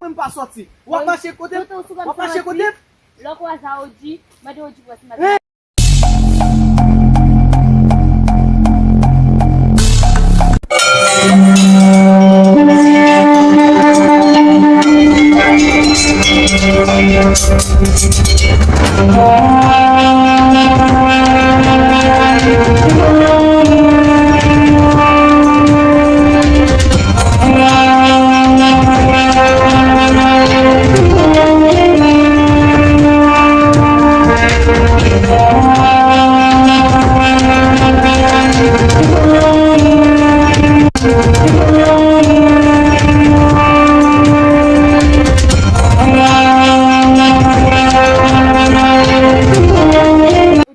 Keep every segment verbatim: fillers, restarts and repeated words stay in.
Mwen pa sòti. W ap mache kote m? W ap mache kote m? Lè w kwaze a O G, mande O G pou w si maten.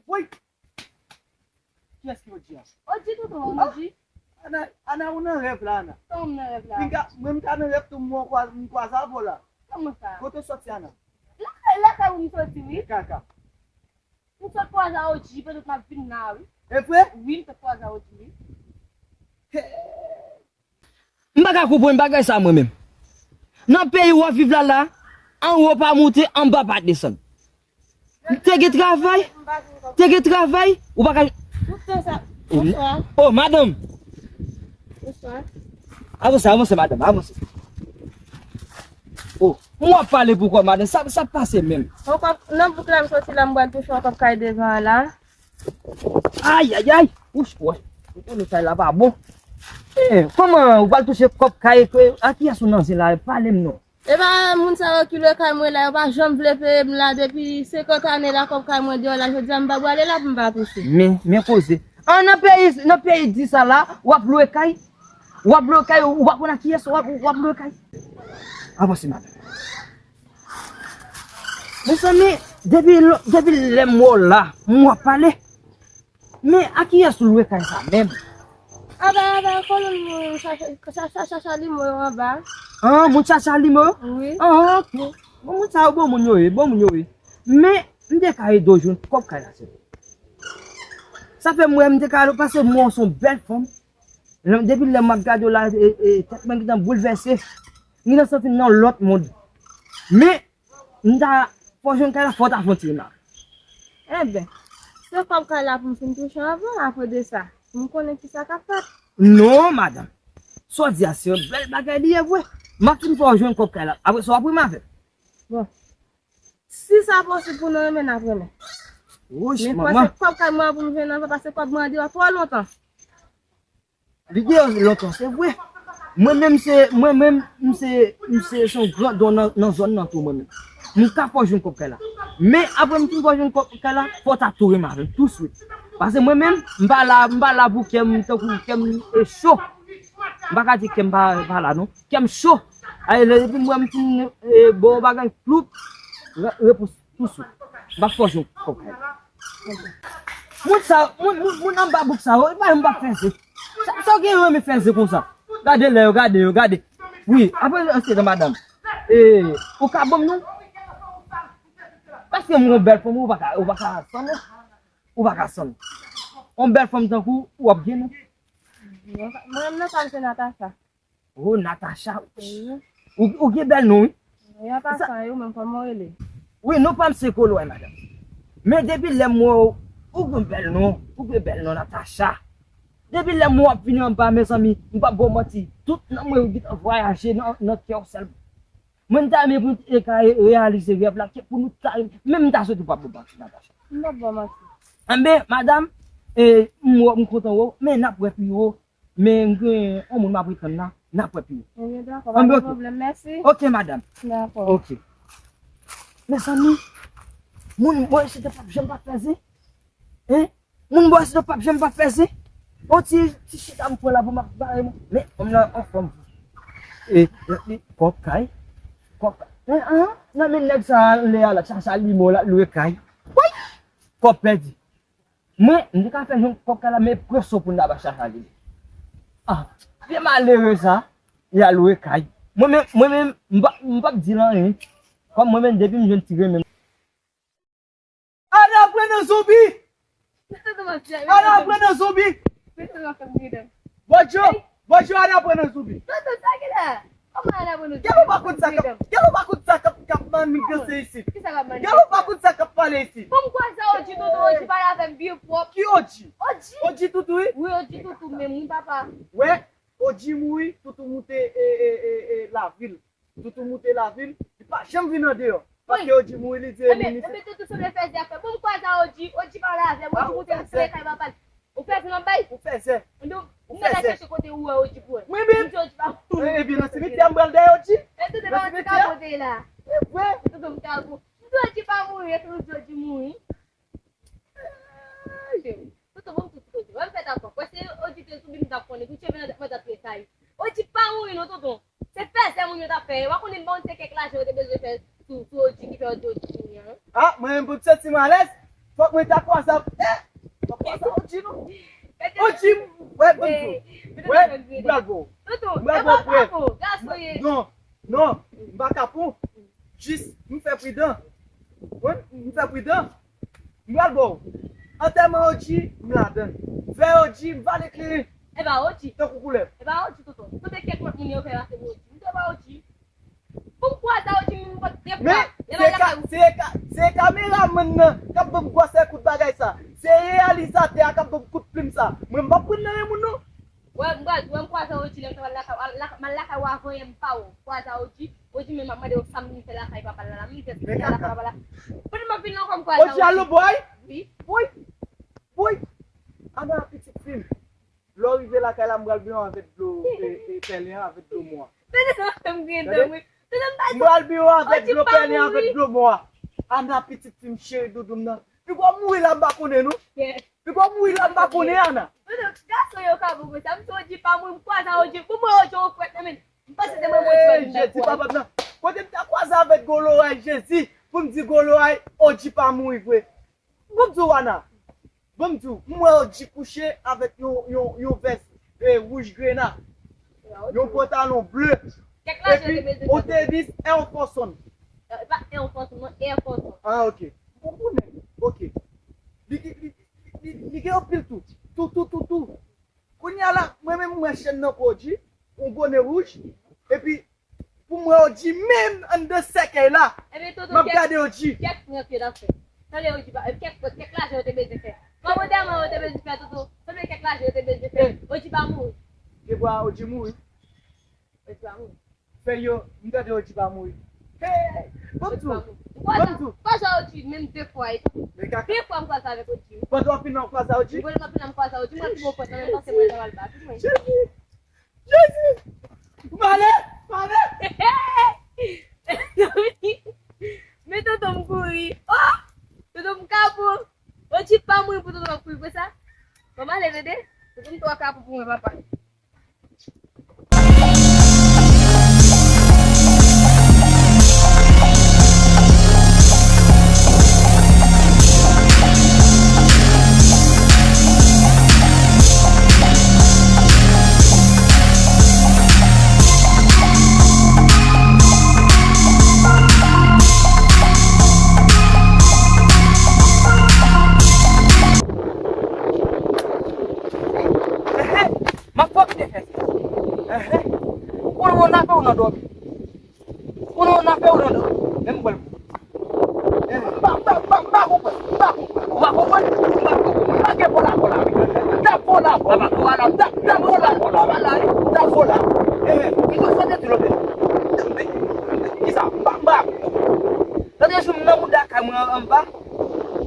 Woy! Kiyès ki O G a? O G tonton, O G. Ana, Ana, ou nan rèv la, Ana. Kòman m nan rèv la? Pinga, mwen m ta nan rèv tou, mwen kwa-, m kwaze avè w la. Kòman sa? Kote w sòti, Ana? Lakay, lakay ou m soti, wi. Kaka. M sot kwaze a O G, petèt m ap vin la, wi. E vre? Wi, m sot kwaze a O G, wi. M pa ka konprann bagay sa mwen menm. Nan peyi w ap viv la la, anwo pa moute, anba pa desann. Te gen travay, te gen travay, ou pa ka. Tout tan sa. Bonswa. Oh, madanm. Bonswa. Avanse, avanse, madanm, avanse. Oh, m w ap pale poukò, madanm, sa, sa pase menm. Ankò, nan bouk la, m soti la, m pral touche yon kòb kay devan an la. Ay, ay, ay! Wouch, wouch. Ou konnen sa la pa bon. Eh, kòman ou pral touche kòb kay ke, a kiyès ou nan zen la? Pale m non. E pa moun sa yo ki lwe kay mwen la, yo pa janm vle peye m la depi senkant ane la, kòb kay mwen deyò la, jodi a m pa pwale la pou m pa touche. Men, men koze. An, nan peyi, nan peyi di sa la, w ap lwe kay? W ap lwe kay, ou pa konn a kiyès w ap, w ap lwe kay? Avanse, madanm. Mezanmi, depi, depi lè m wè w la, m w ap pale. Men a kiyès ou lwe kay sa menm? Aba, aba, kolonn moun, sa, sa, sa, sa, sa limo yo anba. Ah, moun sa, sa limo yo? Wi. Ah, ok. Bon, moun sa yo, bon moun yo ye, bon moun yo ye. Men, m te ka ede w jwenn kòb kay la, se vre. Sa fè m wè, m te ka, paske m wè w se yon bèl fanm. Lè m, depi lè m ap gade w la, e, e, tèt mwen gentan boulvèse. M gentan santi m nan yon lòt mond. Men, m ta, fò w jwenn kay la, fò w ta fè yon ti remake. Enben, se kòb kay la pou m fin touche anvan, apre de sa, m konnen ki sa k ap fèt. Non, madanm. Sa w di a, se yon bèl bagay li ye vre. M ap fin fè w jwenn kòb kay la. Apre sa, w ap remake. Bon. Si sa posib pou nou renmen, n ap renmen. Wouch, manman. Men fò se kòb kay mwen pou m jwenn anvan, paske kòb mwen an deyò twò lontan. Li gen lontan, se vre. Mwen menm se, mwen menm, m se, m se, se yon grandon nan, nan zòn nan tou, mwen menm. M ka fè w jwenn kòb kay la. Men apre m fin fè w jwenn kòb kay la, fò w ta tou renmen avè m touswit. Paske mwen menm, m pa la, m pa la pou kè m, tankou kè m, e, cho. M pa ka di kè m pa, pa la, non. Kè m cho. Aye, lè depi m wè m fin, e, bon bagay, ploup, re-, repons. Touswit. M ap fè w jwenn kòb kay la. Moun sa, moun, moun, moun anba bouk sa yo, e pa yo m p ap fè zen. Sa, sa w gen renmen fè zen konsa? Gade lè yo, gade yo, gade. Wi, apre ansetan, madanm. E, ou ka ban m non? Paske m yon bèl fanm, ou pa ka, ou pa ka san non. Ou pa ka san non. Yon bèl fanm tankou ou, w ap gen non. Mwen, mwen, non pa m se Natacha. Oh, Natacha. Wi. Ou, ou gen bèl non, wi. Wi, an pasan, e ou menm, kòman w rele? Wi, non pa m se Kolway, madanm. Men depi lè m wè w, ou gen bèl non, ou gen bèl non, Natacha. Depi lè m wè w ap vini anba, mezanmi, m p ap ba w manti. Tout nanm mwen yo gentan vwayaje nan, nan kè w sèlman. Mwen, m ta renmen pou nou te ka re-, reyalize rèv la, ke pou nou ta, menm m ta swete w p ap ba w manti, Natacha. M p ap ba w manti. Enben, madanm, e, m wè, m kontan wè w, men n ap wè pi wo. Men m gen yon moun m ap retann la, n ap wè pi wo. Ebyen, dakò, pa gen pwoblèm, mèsi. Ok, madanm. Dakò. Ok. Mezanmi, moun, mwen, se te p ap janm pa fè zen. Hein? Moun Bòsdo p ap janm p ap fè zen. On ti, ti chita m pran la pou m ap bare mwen. Men, fanm nan anfòm. E, li, kòb kay. Kòb kay. Hein, hein? Nan men nèg sa anlè a la, chacha limo la, lwe kay. Woy! Kòb pèdi. Mwen, m te ka fè jwenn kòb kay la, men preso pou n ta ba chacha limo. Ah, vye malere sa, li al lwe kay. Mwen menm, mwen menm, m p ap, m p ap di l anyen. Kòm mwen menm, depi m jwenn ti renmen. Ann aprann an zonbi! Ann aprann an zonbi! Bòdjo! Bòdjo, ann aprann an zonbi! Tonton, sa ki la? Kòman ann aprann an zonbi? Gèlè pa konn sa k ap, gèlè pa konn sa k ap, k ap maniganse isit. Kisa k ap maniganse? Gèlè pa konn sa k ap pale isit. Bon, m kwaze Oji, tonton, Oji pale avè m byen pwòp. Ki Oji? Oji. Oji toutou, wi? Wi, Oji toutou menm, wi, papa. Wè, Oji mouri, toutou moute, e, e, e, e, lavil. Toutou moute lavil, li pa janm vin andeyò. Paske Oji mouri, li di e moun li se. Ebyen, toutou sanble fè zafè. Bon, m kwaze a Oji, Oji pale avè m, Oji moute nan kay papa l. Ou fè zè nan bay? Ou fè zè. Donk, m ta chèche kote ou wè Oji pou wè. Mwen menm. M di Oji pa. Ebyen, nan simityè, m pral dèyè Oji. E toutou pa ti ka monte la. E vre. Toutou m ka gou. M di Oji pa mouri, e toutou Oji mouri. Toutou bon, toutou kote. Wè m fè ta kòk. Wè se Oji te sou li m t ap konnen. Tout cheve nan tèt mwen t ap retay. Oji pa mouri non, tonton. Se fè zè moun yo t ap fè. Ou pa konnen m pa konn se kèk lajan yo te bezwen fè sou, sou Oji ki fè yo di Oji mouri an. Ah, mwen menm pou m santi m alèz, fòk mwen ta kwaze avè, eh, fòk kwaze avè Oji non. Oji, wè, bon, wè, m pral bo. Tonton, m pral bo, bravo, gason ye. Non, non, m pa ka pou. Jis, m fè pridan. Wi, m fè pridan. M pral ba w. Antèman Oji, m ladann. Vè Oji, m vale kleren. E pa Oji. Tankou koulèv. E pa Oji, tonton. Tonbe kèk lòt moun yo fè pase pou Oji. M tonbe Oji. Pou m kwaze Oji, m pot de fwa. Men, se ka, se ka, se kameramann nan k ap ban m gwosè kout bagay sa. Se reyalizatè a k ap ban m kout plim sa. Mwen, m p ap pran nan men moun, non. Wè, m pral, wè, m kwaze Oji lè m t al lakay, al lak-, m al lakay ou avan yè m pa wè w. Kwaze Oji, Oji menm ap mande w sa m vin fè lakay papa l la, la, m vin fè lakay papa l la. Pandan m ap vin la ankò m kwaze Oji. Oji al lonbòy? Wi. Woy! Woy! Ana pitit fi m. Lè w rive lakay la, m pral benyen w avèk dlo, e, e, pèlen an, avèk dlo mò a. Tande sa m griyen dan m wi. Tande m pa di. M pral benyen w avèk dlo pèlen an, avèk dlo mò a. Ana pitit fi m, cheri doudou m nan. Piga w mouri la m pa konnen non. Piga w mouri la m pa konnen, Ana. Tonton, gason yo ka bon konsa. M di Oji pa mouri, m kwaze Oji. Pou mwen Oji yon frèt nan men. M panse se mwen Oji pa mouri. Jezi papa m nan. Kote m ta kwaze avèk gwo loray Jezi pou m di gwo loray Oji pa mouri vre. Bon m di w, Ana. Bon m di w, m wè Oji kouche avèk yon, yon, yon vès, e, wouj grena. Yon pantalon ble. Epi yon tenis Air Force One. E pa Air Force One non, Air Force One. Ah, ok. M konprann. Ok. Li, li, li, li, li gen anpil tou. Tou, tou, tou, tou. Kounye a la, mwen menm, m wè chèn nan pou Oji, yon bonè wouj, epi pou m wè Oji menm anndan sèkèy la, m ap gade Oji. Kèk, kèk, kèk lajan yo te bezwen fè. Kòm antèman yo te bezwen fè, tonton, sanble kèk lajan yo te bezwen fè. Oji pa mouri. Se vwa Oji mouri. Oji pa mouri. Fè yo, m tande Oji pa mouri. Hey! Bon m di w. Bon m di w. M kwaze Oji menm de fwa e tou. De fwa m kwaze avèk Oji wi. Pandan w ap vin nan w kwaze Oji? Wi, pandan m ap vin nan m kwaze Oji. M wè pi bon pòt nan men m panse mwen ta pral ba. Jezi! Jezi! M ale! M ale! Men tonton m kouri. Oh! Tonton m kapon. Oji pa mouri pou tonton m ap kouri konsa. Bon, m ale tande. Tonton m twò kapon pou mwen papa. Ehe, m ap fòk te fè sa. Ehe. Ou konnen w nan afè w nan dòmi. Ou konnen w nan afè w nan dòmi. Men m pral. Ehe. M pa, m pa, m pa, m pa konprann. M pa konprann. Ou pa konprann? M pa konprann. M pa gen vòlè vòlè. M t ap vòlè vòlè. M t ap, m t ap vòlè vòlè. M t ap vòlè. Ehe. Kisa w te di lòt lè? Kisa? M pa, m pa. Tande jou m nan mouda kay mwen anba.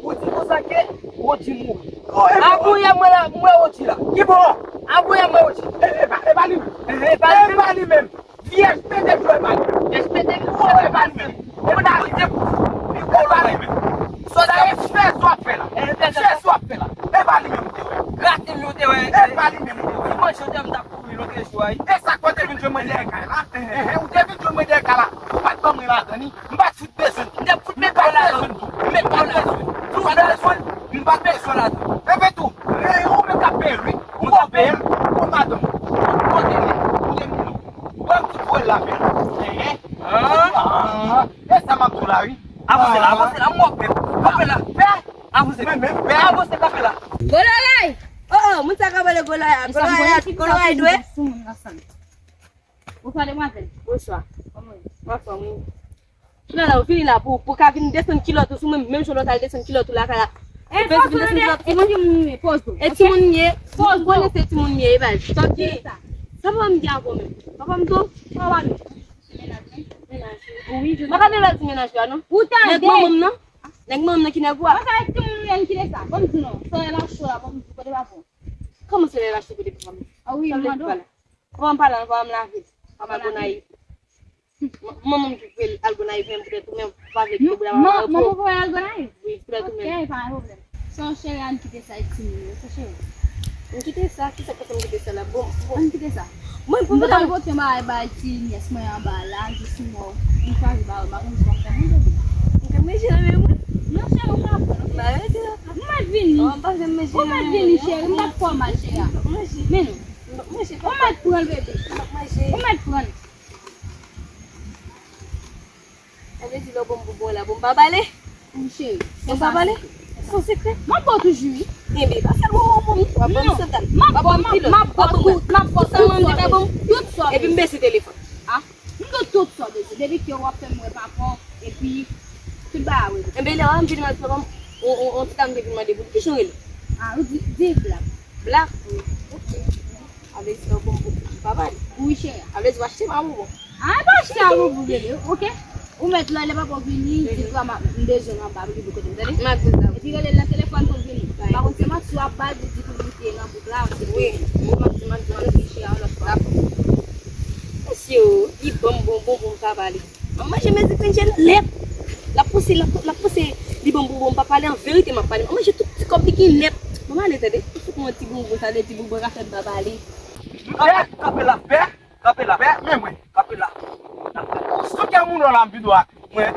Ou di konsa ke Oji mouri. Avanyè mwen la, m wè Oji la. Ki bò? Avanyè m wè Oji. E, e pa, e pa li menm. E, e pa li menm. Vyèj pete dlo e pa li menm. Vyèj pete dlo e pa li menm. E pa li menm. E pa li menm. Sa w fè, sa w ap fè la. Fè sa w ap fè la. Pa bezwen, m pa bezwen lajan. Epi tou, e ou menm k ap peye l, wi. Ou t ap peye m, ou madanm. Ou kote li, ou te moulo. Ou wè m tout voye l la, men. Enhen. Ah, e sa m ap di w la, wi. Avanse la, avanse la, m wè w pè. Kanpe la. Pè. Avanse. Mwen menm, pè. Avanse, kanpe la. Gololay! Oh, oh, moun sa k ap rele Gololay a. Gololay a, Gololay dwe. Bonswa, demwazèl. Bonswa. Kòman w ye? Anfòm, wi. Kounye a la, ou vini la pou, pou ka vin desann kilòt ou sou mwen, menm jan lòt al desann kilòt ou lakay la. Ou bezwen vin desann kilòt ou sou mwen? E timoun m ye, poze w. E timoun m ye, poze w. Ou konnen se timoun m ye, e bay. Tanki, sa papa m di avè w menm? Papa m di w, papa m. Wi, mwen pa gen lòt ti menaj la, non. Ou tande? Nèg manman m nan? Nèg manman m nan ki nèg ou a? Mwen sa e timoun m ye, m kite sa. Ban m di w non. Sòlèy la cho la, ban m di w kote papa w. Kòman sòlèy la cho kote papa m? A wi, m mande w. Papa m pa la, papa m lave. Papa m al Gonayiv. M-, manman m ki voye l al Gonayiv, men poutèt ou menm, ou pa vle kite bouda manman w repo. Manman voye l al Gonayiv? Wi, poutèt ou menm. Ok, pa gen pwoblèm. Son cheri, ann kite sa, e timoun yo, son cheri. M kite sa, kisa k fè m kite sa la? Bon, bon. Ann kite sa. Mwen, pou m pral pote yon bagay bay ti nyès mwen anba la, jis mò, m chwazi ba yo, m pa konn si w ap fè moun, bebe. M ka manje nan men mwen? Non, cheri, ou pa pran, ok? M pa manje nan men mwen. M mèt vini. Oh, m pa janm manje nan men mwen, non. Ou mèt vini, cheri, m pa fè w mal, cheri. M ap manje. Men non. M ap manje, papa. Ou mèt pran l, bebe. M ap manje. Ou mèt pran l. Sa vle di lè w ban m bonbon la, bon, m pa pale? Wi, cheri. Bon, m pa pale? Se yon sekrè. M ap ba w toujou, wi. Enben, pa fè l wè w ban m. W ap ban m sandal. W ap ban m kilòt. W ap ban m rad. Tout sa w mande, w ap ban m. Tout sa w bezwen. Epi m bese telefòn. Ah, m gen tout sa w bezwen. Depi ke w ap fè m wè papa w, epi tout bagay w bezwen. Enben, lè w a m vin mande papa m, on, on, on ti dam te vin mande pou li. Kijan w rele? Ah, ou di, di Black. Black? Wi. Ok. Avle di lè w ban m bonbon, m pa pale. Wi, cheri. Avle di w achte m a bonbon. Ah, pa achte a bonbon, bebe, ok? Ou mèt lè, lè papa w vini, di l m bezwen l anba, m rive kote m, tande? M ap di l sa. Epi rele l nan telefòn pou l vini. M pa konn se manti w ap ba l, di l pou l moute nan bouk la, ann se wi. M ap di, m ap di, m ap di, cheri, yon lòt fwa. Dakò. Mesye, li ban m bonbon pou m pa pale. M ap manje mezi kanje nèt. L ap panse, l ap, l ap panse li ban m bonbon, m pa pale, an verite m ap pale. M ap manje tout ti kòb li ki nèt. M ap pale, tande. Fout mwen ti bonbon, sa vle di bonbon ka fè m pa pale. Kanpe la, pè. Kanpe la, pè. Men mwen, kanpe la. Sou kè moun la m vin dwa. Mwen.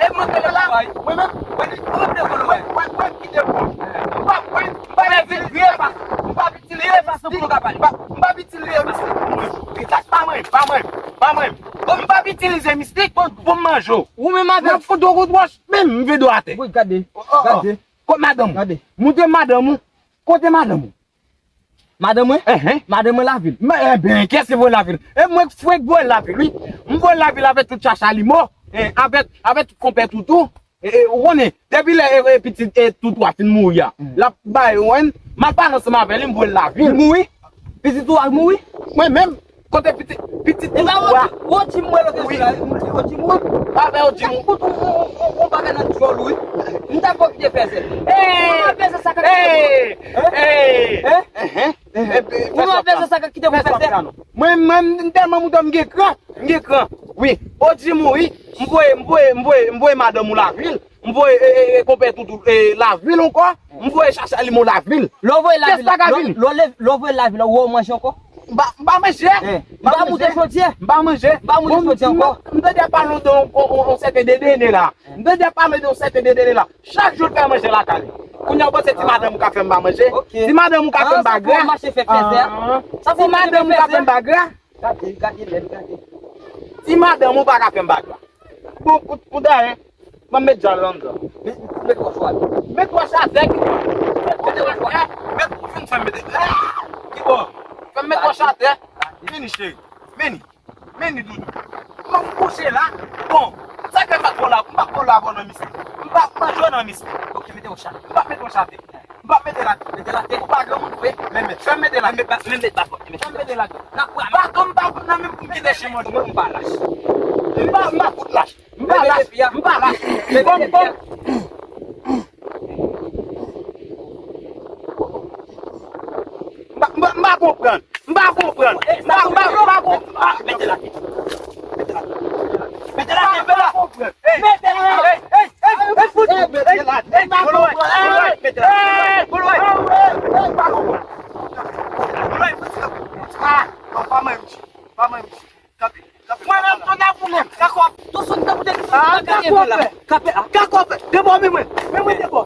E mwen kanpe la. Mwen menm. Mwen menm. Mwen, mwen, mwen kite bon. M pa, mwen, m pa vin kriye pa. M pa vin kriye pa. Pou nou ka pale. M pa, m pa vin kriye pa. Pa mwen, pa mwen, pa mwen. Bon, m pa vin itilize mistik pou, pou m manje w. Ou menm avè m fout ou kout wòch, menm m vide w atè. Wi, gade. Oh, oh, oh. Gade. Kot madanm ou? Gade. Montre madanm ou. Kote madanm ou? Madanm mwen? Enhen. Madanm mwen lavil. Men, enben, kiyès ki voye lavil? E mwen k frenk voye lavil, wi. M voye lavil avèk tout chacha limo, e, avèk, avèk tout konpè toutou. E, e, ou konnen, depi lè, e, e, pitit, e, tout twa fin mouri a, l ap bay, ou konprann, m al pale ansanm avè li, m voye l lavil. Li mouri? Pitit ou a mouri? Mwen menm, kote pitit, pitit tout twa. Ou di m mwen lòt jou la, ou di m mwen. Pa fè ou di m. Ou, ou, ou, ou, ou bagay nan djòl ou, wi. M ta fè w kite fèzè. Ou pa fèzè sa ka kite. Hey! Hey! Hein? Ou pa fèzè sa ka kite pou fèzè. Mwen, mwen, m tèlman mouton, m gen kran. M gen kran. Wi. Ou di m wi. M voye, m voye, m voye, m voye madanm ou lavil. M voye, e, e, e, konpè toutou, e, lavil ankò. M voye chacha limo lavil. Lè w voye lavil, lè w, lè w, lè w voye lavil, ou wè w manje ankò? M pa, m pa manje. M pa moute chodyè. M pa manje. M pa moute chodyè ankò. M tande ap pale de yon, yon, yon, yon sèten Dedene la. M tande ap pale de yon sèten Dedene la. Chak jou l fè manje lakay li. Kounye a w panse ti madanm ou ka fè m pa manje? Ti madanm ou ka fè m pa gra? Mache fè fèzè. Ti madanm ou ka fè m pa gra? Gade, gade, lèd, gade. Ti madanm ou pa ka fè m pa gra. Bon, pou, pou dayè, m ap met djòl la anndan. Met, met wòch ou atè. Met wòch atè. Met wòch atè. Met, ou fin fè m mete. Ah! Ki bò? Fè m met wòch atè. Vini, cheri. Vini. Vini, doudou. M ap kouche la. Bon, sa k fè m pa t fè w la, m pa t fè w la avè w nan mistik. M pa manje w nan mistik. Ok, mete wòch atè. M pa mete wòch atè. M p ap mete l atè. Mete l atè. Ou pa granmoun vre. Men mèt. Fè m mete l atè. Men mèt, men mèt, dakò. Fè m mete l atè. N ap pran. Baton m pa fout nan men m pou m kite chen manje. Mwen m pa lach. M pa, m pa fout lach. M pa lach. M pa lach. Bon, bon. M pa, m pa, m pa konprann. M pa konprann. M pa, m pa, m pa konprann. Ah, mete l atè. Mete l atè. Mete l atè, mete l atè. Mete l atè. Ey, ey, ey, ey, fout. Mete l atè. Ey, m pa konprann. Ey, mete l atè. Ey, Goloway. Ey, m pa konprann. Goloway, fout. Ah, non, pa mwen, misye. Pa mwen, misye. Kanpe, kanpe. Mwen menm, tonda pou mwen. Kakò. Tou sou kanpe. Ah, kakò, pè. Kanpe, ah. Kakò, pè. Debò, men mwen. Men mwen, debò.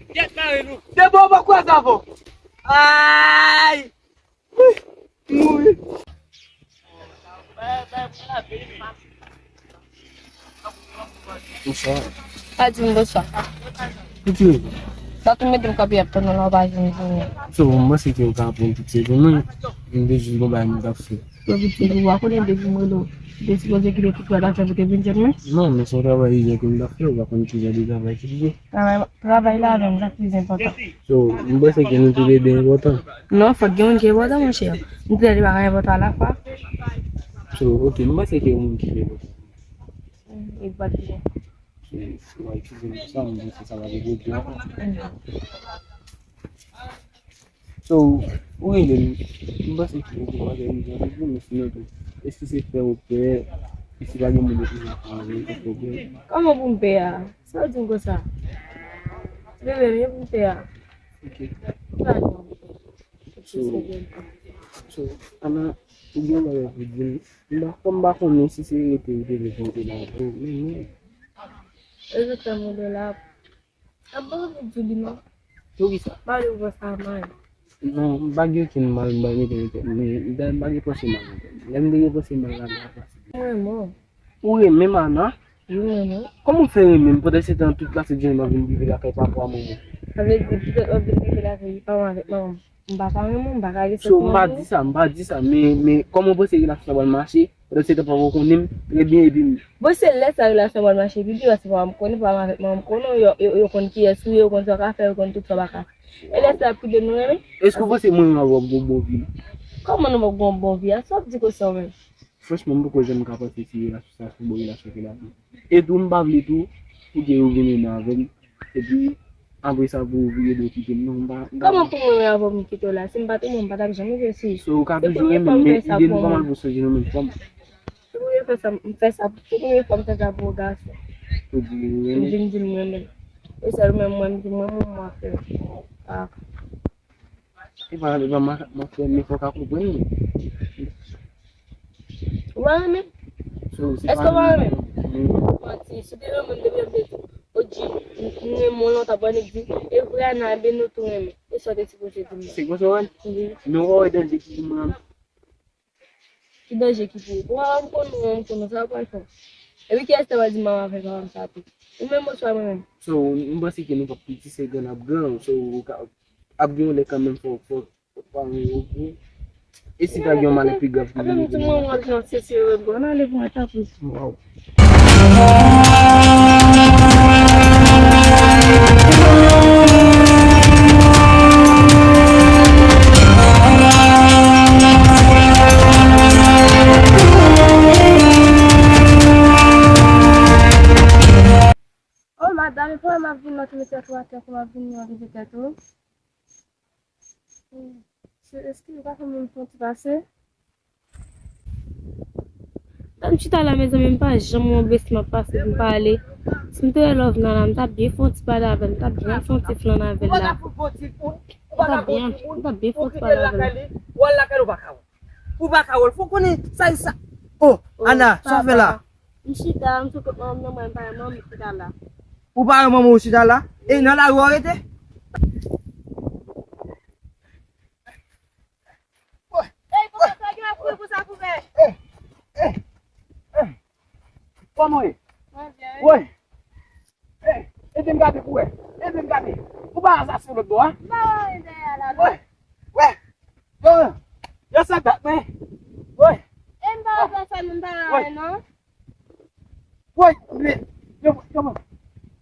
Debo, ou pa kwè sa fò. Ay! Wi, m mouri. Bonswa. Pa di m bonswa. Ki ti rezo? Sa tou mete m kanpe ap tann ou la, ou pa janm vini. So, m panse ke ou ka pran piti pou mwen. M te jis gon bagay m t ap fè. Yo piti pou ou, ou konnen depi m rele w, ou te sipoze kite tout travay pou te vin jwenn mwen. Non, men se yon travay ijen ke m t ap fè, ou pa konn ki jan de travay ki ye. Travay, travay la menm, sa ki pi enpòtan. So, m panse ke nou toulede enpòtan. Non, fòk gen youn ki enpòtan, monchè. Nou toulede pa ka enpòtan alafwa. So, ok, m panse ke yon moun ki enpòtan. Mm, e pa di. So, si w a itilize m konsa, m panse sa va vin pwodui ankò. Mm. So, ou rele m, m panse ke ou gen bagay m jan pou ou, men sinon tou, èske se pè ou pè, e si pa gen moun yo toujou ap pale, pa pwoblèm. Kòman pou m pè a? Sa w di m konsa? Bebe m, e pou m pè a. Ok. Sa w di m? So, so, Ana, ou gen bagay pou di m. M pa, kòm m pa konnen si se rete ou te vle pou ou te la, men, men. E se fè m rele w la. Ap ba w di li non. Poukisa? Pale w sa mal. Non, m pa gen okenn mal, m pa gen okenn, men, m pa gen panse mal. Lè m te gen panse mal la, m pa panse. Mwen, mwen. Ou renmen m, Ana? Wi, mwen, mwen. Kòman w fè renmen m? Pandan se tan, tout lase jounen m ap vin viv lakay papa manman. Sa vle di, poutèt w ap vin viv lakay papa m avèk manman m. M pa ka renmen w, m pa ka gen santiman pou ou. So, m pa di sa, m pa di sa, men, men, kòman w panse relasyon sa pral mache? Pandan se tan papa w konnen m trè byen, epi m. Bon, se lè sa relasyon pral mache pi byen, paske papa m konnen, papa m avèk manman m konnen w, yo, yo, yo konn kiyès ou ye, yo konn sa w ka fè, yo konn tout sa w pa ka fè. E lè sa ap kite nou renmen? Èske w panse mwen menm avè w ap gen yon bon vi? Kòman nou p ap gen yon bon vi a? Sa w ap di konsa w menm? Franchman, m poko janm ka panse si relasyon sa se yon bon relasyon ke l ap ye. E tou, m pa vle tou, pou ke ou vin renmen avè m. Epi, apre sa, pou ou vire do kite m. Non, m pa, m pa. Kòman pou mwen renmen avè w, m kite w la? Si m pa t renmen w, m pa t ap janm reflechi. So, ou ka toujou renmen m, men ide nou pa mal pou sonje nou menm fanm. Se premye fwa sa m fè sa, se premye fwa m fè sa pou yon gason. Ou di ou renmen? M vin di l m renmen l. E sèl mwen, mwen, m di mwen, mwen, mwen fè. Ah. E pa, e pa, m a, m a fè, men fò w ka konprann mwen. Ou pa renmen? So, se pa. Èske w pa renmen? Manti, si w te renmen m, depi m te di, ou di, m, m renmen w lontan, pou nèg di, e vre, Ana, ebyen nou tou renmen. E sa w te sipoze di m. Se konsa w wè? Wi. Men w pa wè danje ki pou mwen. Ki danje ki pou ou? Bon, m konn ou, m konn ou, sa w pral fè? Epi kiyès te pral di m ap avèk papa m sa tou? Ou menm oswa mwen menm? So, m panse ke nou p ap piti, se gran n ap gran, so, ou ka, ap gen yon lè kanmenm, fò, fò, fò paran yo pou. E si ta gen yon malè pi grav ki vini? Apre nou di mwen, mwen, non, se, se, bon, ann ale pou mwen, tanpri. Waw. Oh, madanm, e pou m ap vin nan tou, mete tèt ou atè, pou m ap vin nan leve tèt ou. Se, eskize, ou pa fè m fè yon ti pase? Lè m chita la, mezanmi, m pa janm wè yon besti m ap pase pou m pale. Si m te wè Love nan la, m t ap byen fè yon ti pale avè l, m t ap byen fè yon ti flann avè l la. M t ap byen, m t ap byen fè yon ti pale avè l. Ou al lakay li, ou pa ka wè l. Ou pa ka wè l, fò w konnen sa e sa. Oh, Ana, sa w fè la? M chita, m sou kot manman m nan, mwen, m pa renmen m chita la. Ou pa renmen manman w chita la? E nan lari w rete? Ey, kòman sa gen ap kouri konsa pou fè? Kòman w ye? Mwen byen, wi. Woy. Ey, ede m gade pou wè. Ede m gade. Ou pa asasen lòt bò a? M pa wè anyen dèyè a la, non. Woy. Woy. Yo, yo sa dat, men. Woy. E m pa wè pèsòn, m pa wè anyen, non. Woy, men, yo, yo,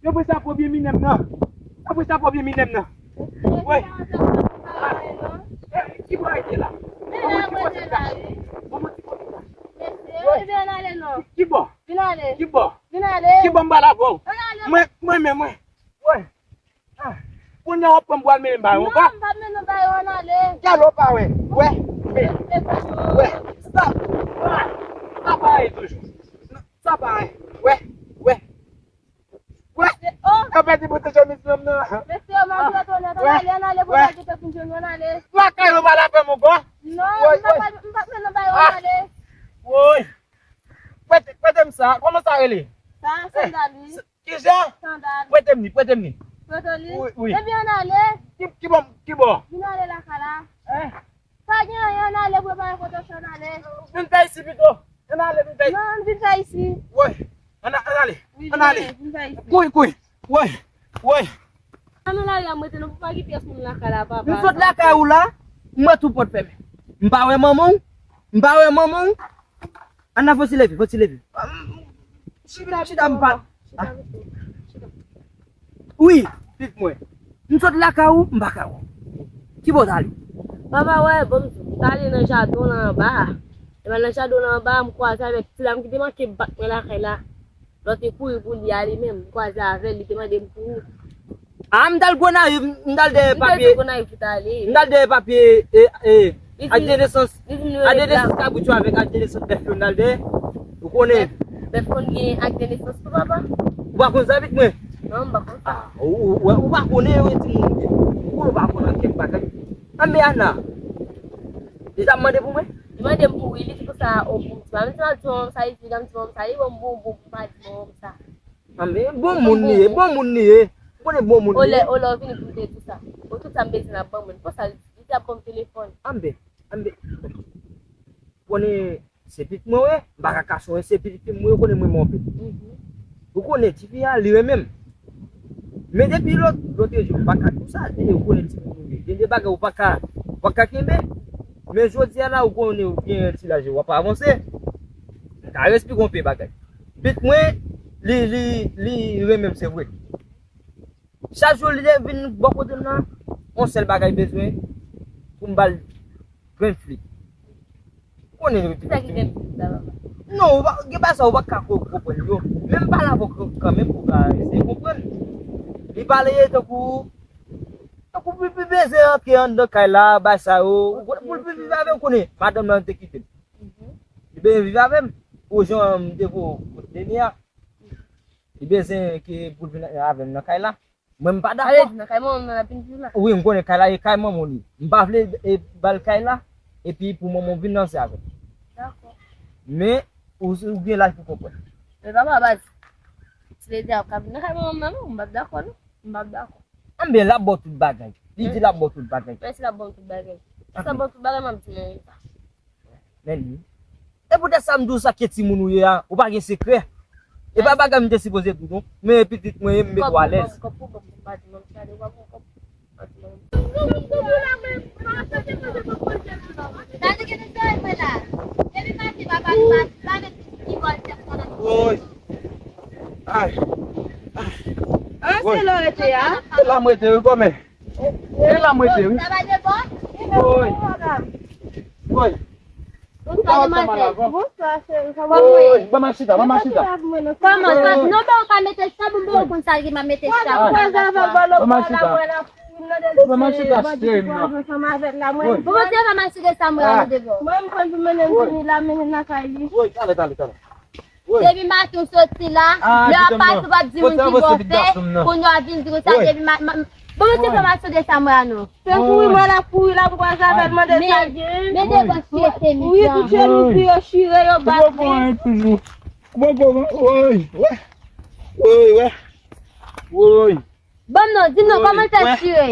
yo pran sa pwòp byen minè m nan. Yo pran sa pwòp byen minè m nan. Woy. Ki bò rete la? Bon, bon, ti kote la. Woy. Ki bò? Ki bò? Ki bò m pral avè w? Mwen, mwen, men, mwen. Woy. Ah, kounye a w ap pran m pou al mennen m ba yo ankò? Non, m p ap mennen w ba yo, ann ale. Gade w pa wè. Wè. Wè. Stop. Ah, sa parèy toujou. Sa parèy. Wè. Wè. Wè. Yo pèdi bout de chemiz nan. Mesye, yo maltrete w nèt, ann ale, ann ale, pou w pa gen tan pou jwenn yo, ann ale. Lakay yo pa la fè m ankò. Non, m p ap, m p ap mennen w ba yo, ann ale. Woy. Prete, prete m sa. Kòman sa rele? Sa, sandal, wi. Kijan? Sandal. Prete m li, prete m li. Prete w li? Wi, wi. Ebyen, ann ale. Ki, ki bò, ki bò? Vin ale lakay la. Hein? Pa gen anyen, ann ale, prepare kote w, ann ale. Vin fè isi pito. Ann ale, vin fè isi. Non, vin fè isi. Woy. Ann, ann ale. Wi, ann ale. Vin fè isi. Kouri, kouri. Woy. Woy. Ann nan lari a, m rete, non, pou pa gen pyès moun lakay la, papa. M sot lakay ou la, m wè tout pòt fèmen. M pa wè manman w, m pa wè manman w. Ann nan, fò ti leve, fò ti leve. Chita, chita, m pa. Wi, pitit mwen. M sot lakay ou, m pa ka wè w. Ki bò w t ale? Papa, wè, bon, m t ale nan jaden w lan anba a. Epi nan jaden w lan anba a, m kwaze avèk ti dam ki te manke bat mwen lakay la. Lè w te kouri pou li ale menm, m kwaze avè l, li te mande m pou ou. Ah, m t al Gonayiv, m t al dèyè papye. M t al dèyè papye, e, e, ak de nesans. Ak de nesans kabrit yo avèk ak de nesans bèf yo m t al dèyè. Ou konnen. Bèf konn gen ak de nesans tou, papa? Ou pa konn sa, pitit mwen? Non, m pa konn sa. Ah, ou, ou, ou pa konnen, wi, timoun. Ou konnen ou pa konn ankenn bagay. Anben, Ana, li t ap mande pou mwen? Li mande m pou wi, li di konsa, o, pou m di, pa menm si m ap di manman m sa, li di, m di manman m sa, li ban m bonbon pou m pa di manman m sa. Anben, bon moun li ye, bon moun li ye. Ou konnen bon moun li ye. Olè, olè, w vini pou m te di sa. O, tout sa m bezwen ap ban mwen. Konsa, li di ap ban m telefòn. Anben, anben. Konnen se pitit mwen, wi. M pa ka kache w, se pitit mwen, wi, ou konnen mwen renmen w anpil. Ou konnen, tifi a, li renmen m. Men depi lòt, lòt jou, m pa ka di w sa, ou konnen timoun ou ye. Gen de bagay ou pa ka, ou pa ka kenbe. Men jodi a la, ou konnen ou gen ti laj, w ap avanse. M ka esplike w yon pe bagay. Pitit mwen, li, li, li renmen m, se vre. Chak jou li te vin bò kote m nan, yon sèl bagay bezwen pou m ba l grenn flit. Ou konnen. Kisa ki grenn flit la, papa? Non, ou pa, gen bagay sa ou pa ka ko-, konprann yo. Men m pale avè w kanmenm pou w ka eseye konprann. Li pale tankou, tankou pou, pou bezwen antre anndan kay la, bagay sa yo. Pou l vin viv avè m, ou konnen, madanm nan te kite m. Li bezwen viv avè m. Pou jan m te voye w kot Deni a. Li bezwen ke pou l vin avè m nan kay la. Mwen, m pa dakò. Sa vle di nan kay manman m nan l ap vin viv la? Wi, m konnen kay la e kay manman w li. M pa vle, e, ba l kay la, epi pou manman w vin ranse avè l. Dakò. Men, ou, ou gen laj pou konprann. Men papa, baz, si l di ap ka vin nan kay manman m nan, non, m p ap dakò, non. M p ap dakò. Anben, l ap ba w tout bagay. Li di l ap ba w tout bagay. Men si l ap ban m tout bagay. Si l ap ban m tout bagay, m ap di non, wi, pa. Men li. E poutèt sa m di w sa ke timoun ou ye a, ou pa gen sekrè. E pa bagay m te sipoze di w non. Men pitit mwen ye, m met ou alèz. Kòb pou ban m, kòb pou ban m, kòb pou ban m, kòb pou ban m. Woy. Ay. Ay. Woy. Se la w rete a? Se la m rete, wi, kòmè. Se la m rete, wi. Woy. Woy. Bonswa, demwazèl. Bonswa, cheri. Kòman w ye? Ban m chita, ban m chita. Kòman sa? Non, bon, ou ka mete sa, bon, bon, konn sa ki m ap mete sa. Ban m chita. Ban m chita, cheri, non. Bon, Bondye va m asire sa, mwen ale devò. Mwen, m konn pou mennen m vini la, mennen m lakay li. Wi, talè, talè, talè. Depi maten w soti la, lè w ap pase w ap di moun ki bon fè, kounye a w ap vin di konsa depi ma, ma, bon, mwen se fòmasyon de sa mwen an non. Se kouri mwen la kouri la pou kwaze avè l mande sa gen. Men de bòs ki rete misye an. Wi, tout se nou ki yo chire yo bat li. Ou poko anyen toujou. Ou poko anyen, woy, wè. Woy, wè. Woy. Ban m non, di m non, kòman l fè chire?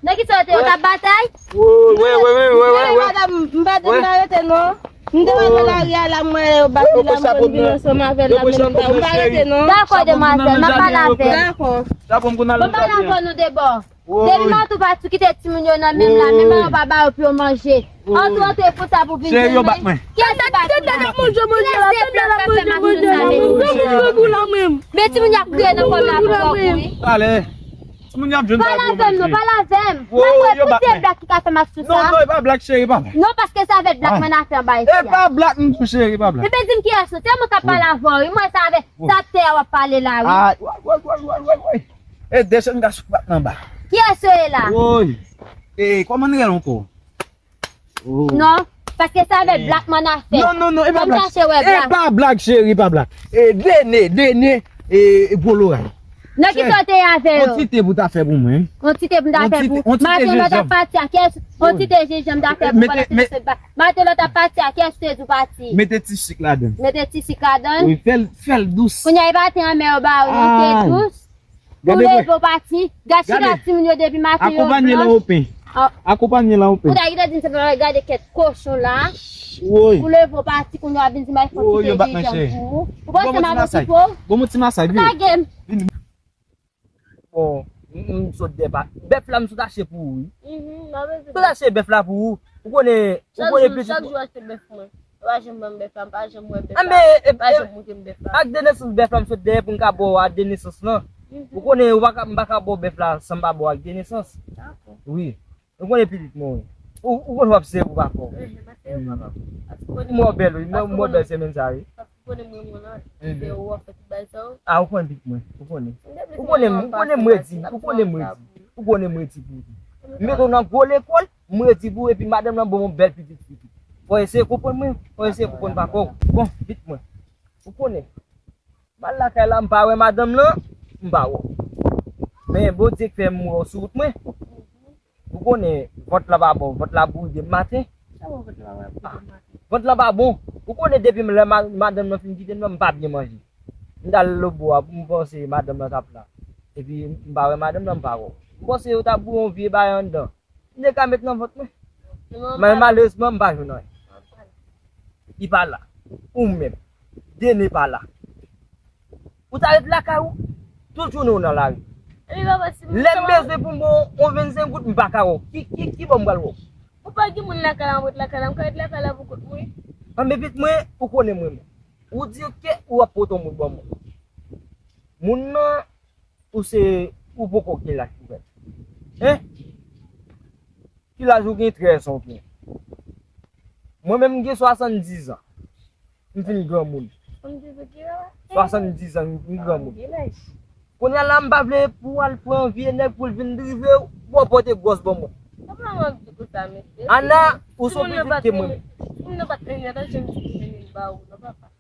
Nan ki sa w te, w t ap batay? Wi, wi, wi, wi, wi, wi. Madanm, m pa te nan rete non. M te wè nan lari a la, m wè yo bat li la, m konn vin ansanm avè l la, men m pa, m pa rete non. Dakò, demwazèl, m ap pale avè l. Dakò. M ap pale avè nou debò. Depi maten w pa sou kite timoun yo nan men m la, menm yo pa ba yo pou yo manje. Antre, antre, pou sa pou vin di mwen. Kiyès ki bat mwen? Kiyès se blòf k ap fè m ap fè sa, mesye? Men timoun y ap kriye nan kò m la pou fè w kouri. Talè. Timoun y ap jwenn. Pale avè m non, pale avè m. M ap wè pou se blòf ki ka fè m ap sou sa. Non, non, e pa blòf, cheri, e pa blòf. Non, paske se avèk blòf mwen afè anba isi a. E pa blòf m tou, cheri, e pa blòf. Epi di m kiyès ou? Se mwen k ap pale avè w, wi, mwen se avè sa tè a w ap pale la, wi. Ay, woy, woy, woy. E desann gason k ap nan ba. Kiyès ou ye la? Woy. E kòman n rele ankò? Non, paske sa avèk blòf mwen afè. Non, non, non, e pa blòf. Kòm sa se wè blòf. E pa blòf, cheri, e pa blòf. E Dene, Dene, e, e gwo loray. Nan ki sa w te ye avè yo? On ti te pou ta fè pou mwen. On ti te pou ta fè pou. Maten lè w t ap pati a kiyès? On ti te jenjanm ta fè pou pandan se se ba. Maten lè w t ap pati a kiyès te di w pati? Mete ti sik ladan. Mete ti sik ladan. Wi, fè l, fè l dous. Kounye a e pa te anmè yo ba ou li te dous. Pou leve w pati, gad chita timoun yo depi maten yo blanch. Akonpanye l an open. Akonpanye l an open. Ou ta gentan di m se pa gade kèt kochon la. Ou leve w pati kounye a w ap vin di m ay fè yon ti jenjanm pou ou. Ou panse m ap okipe w? Bon, m ti masay, vini. Lage m. Bon, m, m sot dèyè pa. Bèf la m sot achte pou ou, wi. M sot achte bèf la pou ou. Ou konnen, ou konnen pitit. Chak jou, chak jou achte bèf mwen. Yo pa janm ban m bèf la, m pa janm wè bèf la. Yo pa janm montre m bèf la. Ak de nesans bèf la m sot dèyè pou m ka ba w ak de nesans lan. Ou konnen ou pa ka, m pa ka ba w bèf la san m pa ba w ak de nesans. Dakò. Wi. Ou konnen pitit mwen, wi. Ou, ou konn w ap sere pou papa w. Mwen sere pou papa m. Paske ou konnen mwen bèl, wi. Mwen, mwen bèl semèn sa, wi. Paske ou konnen mwen, mwen la. Se ou w ap fè tout bagay sa yo. A, ou konnen pitit mwen. Ou konnen. Ou konnen, ou konnen m redi. Ou konnen m redi. Ou konnen m redi pou ou. M mete w nan gwo lekòl. M redi pou ou, epi madanm lan ban m yon bèl pitit fi tou. Fò w eseye konprann mwen, fò w eseye konprann papa w. Bon, pitit mwen. Ou konnen. M al lakay la, m pa wè madanm lan, m pa wè w. Men Bondye k fè m wè w sou wout mwen. Ou konnen, vant la pa bon, vant la bouri depi maten. Vant la pa bon. Ou konnen depi m lè ma-, madanm lan fin kite m nan, m pa byen manje. M t al lòtbò a pou m panse madanm lan t ap la. Epi m pa wè madanm lan, m pa wè w. M panse yo t ap bouyi yon vye bagay anndan. M te ka met nan vant mwen. Men malerezman, m pa jwenn anyen. Li pa la. Ou menm. Dene pa la. Ou ta ret lakay ou. Tout jounen ou nan lari. Lè m bezwen pou m ba w yon vennsenk goud, m pa ka wè w. Ki, ki, ki bò m pral wè w? Ou pa gen moun lakay la, mwen ret lakay la, m ka ret lakay la pou kont mwen. Anben pitit mwen, ou konnen mwen menm. Ou di ke ou ap pote yon moun ban mwen. Moun nan, ou se, ou poko gen laj pou fè l. Hein? Ki laj ou gen? Trèz an ou gen. Mwen menm m gen swasanndiz an. M fin granmoun. Swasanndiz an, m granmoun. Kounye a la, m pa vle pou w al pran vye nèg pou l vin drive w, pou w pote gwòs ban mwen. Ana, ou se oblije kite mwen menm.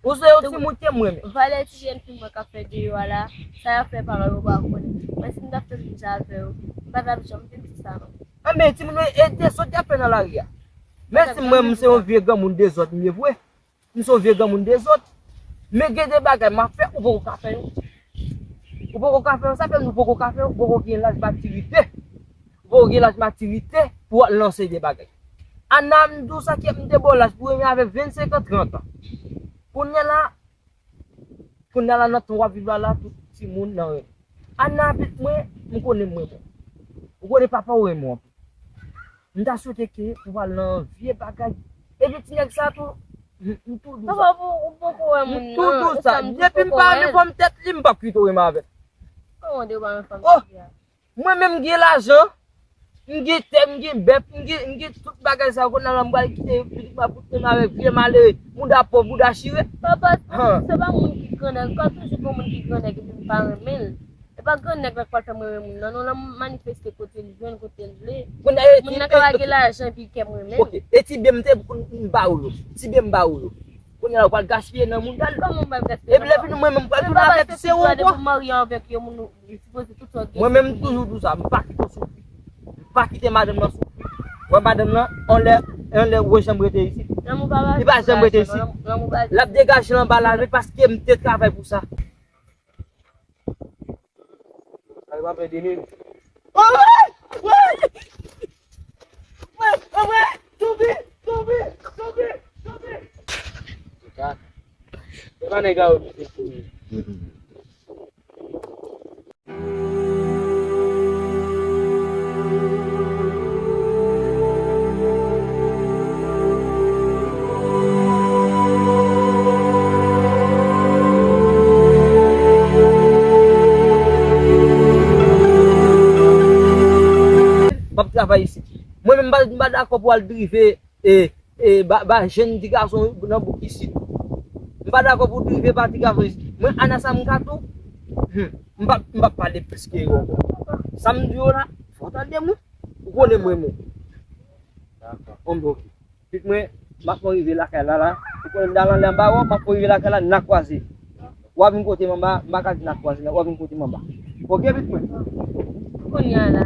Ou se yon timoun ke mwen menm. Valè ti jèn fi mwen k ap fè deyò a la, sa y ap fè paran yo pa konnen. Mwen si m t ap fè moun sa avè yo, m pa t ap janm te di sa non. Anben, timoun yo, e dezòd y ap fè nan lari a. Men si mwen, m se yon vye granmoun dezòd m ye vre. M se yon vye granmoun dezòd. Men gen de bagay m ap fè, ou poko ka fè yo. Ou poko ka fè yo, sa fè nou poko ka fè yo, ou poko gen laj matirite. Ou poko gen laj matirite pou w al lanse de bagay. Ana m di w sa ki m te ba w laj pou renmen avè vennsenk an, trant an. Kounye a la, kounye a la nan tan w ap viv la, la tout timoun nan renmen. Ana pitit mwen, m konnen mwen bon. Ou konnen papa ou renmen w anpil. M ta swete ke ou al nan vye bagay. Epi ti nèg sa tou, m, m tou di w sa. Papa, ou, ou poko wè moun nan. M tou di w sa. Depi m pa renmen fanm tèt li, m p ap kite w renmen avè l. Kòman w te pa renmen fanm tèt li a? Mwen menm m gen lajan, m gen tè, m gen bèf, m gen, m gen tout bagay sa yo. Kounye a la m pral kite pitit mwen pou te renmen avèk vye malere, mouda pòv, mouda chire. Papa, se pa moun ki grannèg, pa toujou gon moun ki grannèg epi m pa renmen l. E pa grannèg la k pral fè m renmen moun nan non. Lè m manifeste kote l jwenn, kote l vle. Moun nan ka pa gen lajan epi kè m renmen l. Ok, e ti byen m te m ba ou yo. Ti byen m ba ou yo. Kounye a la ou pral gaspiye nan moun nan. Kòman m pral gaspiye? Epi lè fini mwen menm m pral tounen avèk se ou ankò. Mwen menm m toujou di w sa, m pa kite w soufri. M pa kite madanm nan soufri. Wè madanm nan, anlè, anlè ou janm rete isit. Li pa janm rete isit. L ap degaje l anba lari paske m te travay pou sa. Ay, pa pèdi li. Tonbe! Tonbe! Tonbe! Tonbe! Tonbe! E pa nèg la yo ki te kouri. M ap travay isit. Mwen menm, m pa, m pa dakò pou al drive, e, e, ba, ba jèn ti gason nan bouk isit. M pa dakò pou drive ba ti gason isit. Mwen, Anasa m ka tou, hmm, m p ap, m p ap pale plis ke yo ankò. Sa m di yo la, fò w tande mwen. Ou konnen mwen, mwen. Dakò. Bon, ok. Pitit mwen, m ap fè w rive lakay la, la. Ou konnen m t al anlè anba wè w, m ap fè w rive lakay la, n a kwaze. W a vin kote m anba, m pa ka di n a kwaze, w a vin kote m anba. Ok, pitit mwen? Kounye a la,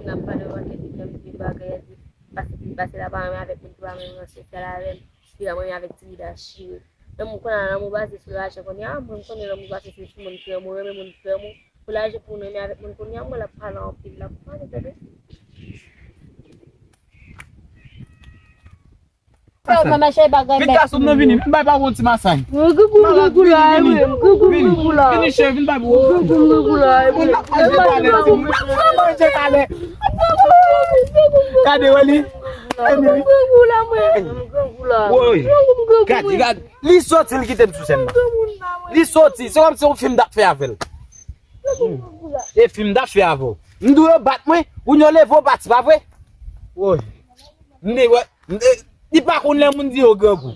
n ap pale w antre tout lè m di bagay a di, pase ki pase la pa renmen avèk moun ki pa menm ran sosyal avè m, ki pa renmen avèk ti bida chire. Lanmou kounye a, lanmou baze sou lajan kounye a, mwen m konnen lanmou baze sou moun ki renmen w, renmen moun ki renmen w. Pou lajan pou w renmen avèk moun kounye a, mwen l ap pale anpil, l ap pale, tande. Sa w nan mache bagay. Vin gason m nan vini, vin bay pa yon ti masaj. Vini, vini, vini chè, vin bay pou. Moun ap manje talè, timoun ap manje talè. Gade wè li. Emily. Woy. Gade, gade. Li soti, li kite m sou sèn nan. Li soti, se kòmsi yon fim t ap fè avè l. E fim t ap fè avè w. M di w yo bat mwen, ou yo leve w pati, pa vre? Woy. M di, wè, m, e, li pa konn lè moun di yo grangou.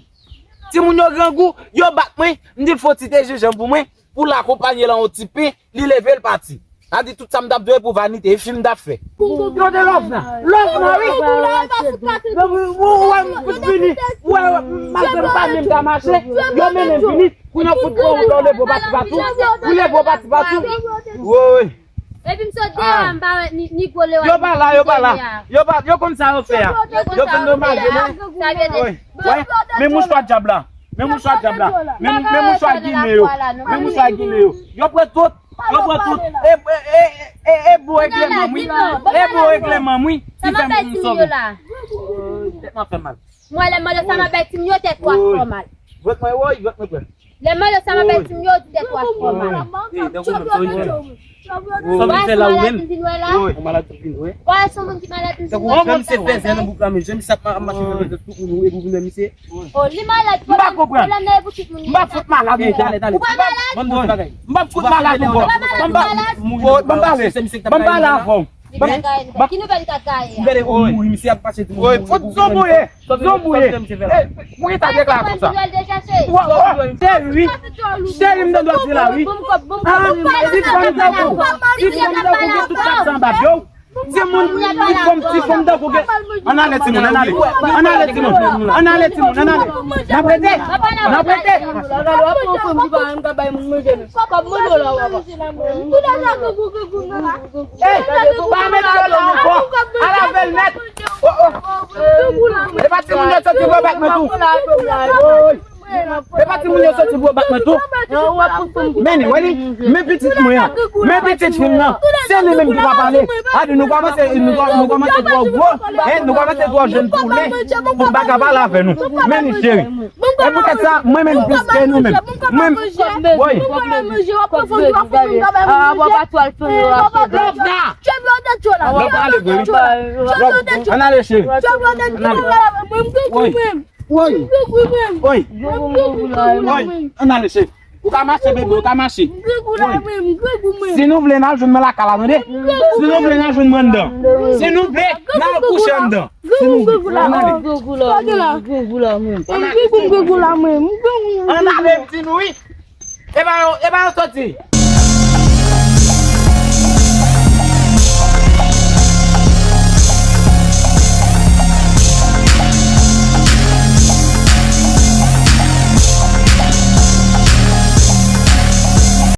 Timoun yo grangou, yo bat mwen, m di l fè yon ti te jenjanm pou mwen, pou l akonpanye l an yon ti pen, li leve l pati. Sa di tout sa m t ap di w e pou vanite, e fim m t ap fè. Yo de love nan, love nan wi. Ou wè m fout vini, ou wè malgre m pa menm ka mache, yo mennen m vini. Kounye a fout pran ou la, ou leve w pati pati. Ou leve w pati pati. Woy. Epi m sot deyò a, m pa wè ni, ni gwo lewa. Yo pa la, yo pa la. Yo pa, yo konn sa yo fè a. Yo konn sa yo fè a. Yo konn domanje mwen. Sa vle di. Woy. Woy. Men mouchwa dyab la. Men mouchwa dyab la. Men, men mouchwa ginen yo. Men mouchwa ginen yo. Yo pran tout. Yo pran tout. E, e, e, e, e bo egleman m wi. E bo egleman m wi. Ki fè m sove. Tèt mwen fè mal. Mwen lè m mande sa m ap bay ti m yo tèt w ap fè w mal. Jwèt mwen woy, jwèt mwen frè. Lè m mande sa m ap bay ti m yo di tèt w ap fè w mal. Sa w vin fè la ou menm? Ou malad ou vin wè la? Ou malad ou vin wè? Wè se yon moun ki malad m vin wè. Tankou jan misye fè zen nan bouk la men jan misye ap mache fè zen sou moun ou epi ou vin wè misye. Oh, li malad. M pa konprann. M pa fout malad ankò. Ou pa malad? Ban m di yon ti bagay. M pa fout malad ankò. Ban m pale. Ban m pale avè w. Ban m pale avè w. Li bagay, ki nouvèl li ka gaye a? Gade ou mouri, misye ap pase tou. Woy, fout zonbouye, zonbouye. Pou ki sa te klè konsa? Cheri, cheri, m tande w ap di la wi. Ah, ti fanm tankou, ti fanm tankou gen tout kat sa anba pye w. Timoun, ti fanm, ti fanm tankou gen. Ann ale timoun, ann ale. Ann ale timoun, ann ale timoun, ann ale. N ap rete, n ap rete. Ey, pa met yo la ankò. Al avè l nèt. Oh, oh. E pa timoun yo soti pou yo bat mwen tou. Woy. E pa Timoun yo soti pou yo bat mwen tou. Men li, wè li, men pitit mwen an, men pitit fi m nan, se li menm ki pa pale. A di nou kòmanse, nou kò- nou kòmanse twò gwo, en, nou kòmanse twò jèn pou li, pou m pa ka pale avè nou. Men li cheri. E poutèt sa, mwen menm plis ke nou menm. Mwen, woy. Lòt la ale vre wi. Lòt, ann ale cheri. Ann ale. Woy. Woy. Woy. Woy. Ann ale cheri. Ou ka mache bebe, ou ka mache. Woy. Si nou vle n al jwenn mwen lakay la tande. Si nou vle n al jwenn mwen anndan. Si nou vle n al kouche anndan. Si nou vle. Ann ale. Ann ale m di nou wi. E pa yo, e pa yo soti.